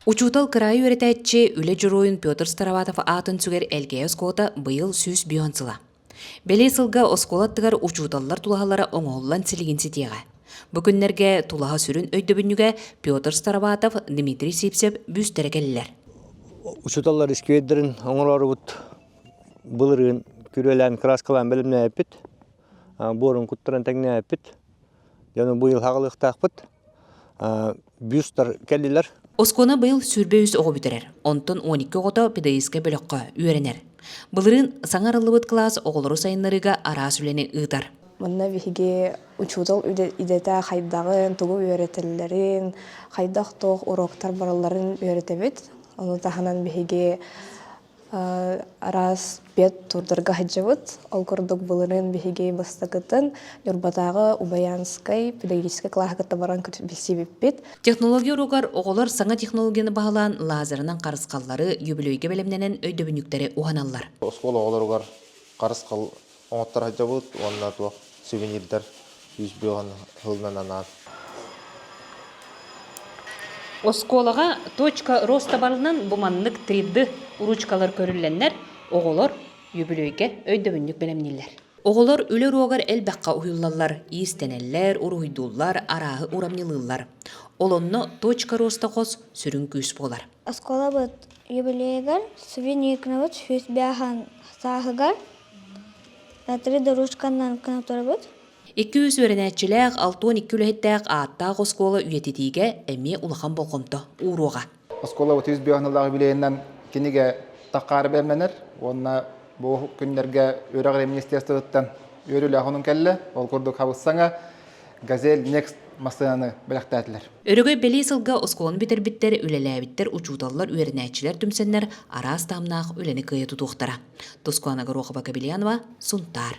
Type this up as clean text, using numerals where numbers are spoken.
Учуутал кыраайы үөрэтээччи, үлэ дьоруойун Петр Староватов аатын сүгэр Элгээйи оскуолата быйыл 105 сыла. Бэлиэ сылга оскуола аттыгар учууталлар тулаһалара оҥоһуллан силигин ситиэҕэ. Бу күннэргэ тулаһа сүрүн өйдөбүнньүгэ Петр Староватов, Дмитрий Сивцев бүүстэрэ кэллилэр. Учууталлар искибиэрдэрин оҥороорубут былырыын күрүөлээн кырааскалаан бэлэмнээбиппит, буорун куттаран тэҥнээбиппит. Дьону быйыл хаҕылыахтаахпыт. Бюстар кэллилэр. Оскуола быйыл 23 оҕо бүтэрэр, онтон 12 оҕото педагогическай бөлөххө үөрэнэр. Былырыын саҥа арыллыбыт кылаас оҕолору сайыннарыыга араас үлэни ыытар. Манна биһиги учуутал идэтэ хайдаҕын, тугу үөрэтэллэрин, хайдах туох уроктар баралларын үөрэтэбит. Ону таһынан биһиги араас пед турдарга сылдьабыт. Ол курдук былырыын биһиги бастакытын Ньурбатааҕы Убаянскай педагогическай кылааһы кытта баран билсибиппит. Технология уруогар оҕолор саҥа технологияны баһылаан лазерынан харысхаллары, юбилейга бэлэмнэнэн өйдөбүнньүктэри уһаналлар. Оскуола оҕолоругар харысхал оҥоттор сылдьабыт уонна туох сувенирдар 105 сылынан анаан. Оскуолаҕа «Точка роста» барылынан бу маннык 3D ручкалар көрүллэннэр, оҕолор үбүлүөйгэ өйдөбүнньүк бэлэмнииллэр. Оҕолор үлэ уруогар элбэххэ уһуйуллаллар, иистэнэллэр, уруһуйдууллар, арааһы урамньылыыллар. Ол онно «Точка роста» хос сүрүн күүс буолар. Оскуолабыт юбилейыгар сувениркнабыт 105 сааһыгар 3D ручканан кынатарбыт. 200 үөрэнээччилээх, 62 үлэһиттээх ааттаах оскуола үйэтитиигэ эмиэ улахан болҕомто ууруоҕа. Оскуола 35 аналлаах юбилейынан кинигэ таххаары бэлэмнэнэр уонна бу күннэргэ үөрэх министерствотыттан үөрүүлээх онун кэллэ. Ол курдук хабыссаҥа Газель Next массыынаны бэлэхтээтилэр. Өрөгөй бэлиэ сылга оскуоланы бүтэрбиттэр, үлэлээбиттэр, учууталлар, үөрэнээччилэр түмсэннэр араас таһымнаах үлэни кыайа тутуохтара. Тускуана Горохова-Кобельянова, Сунтаар.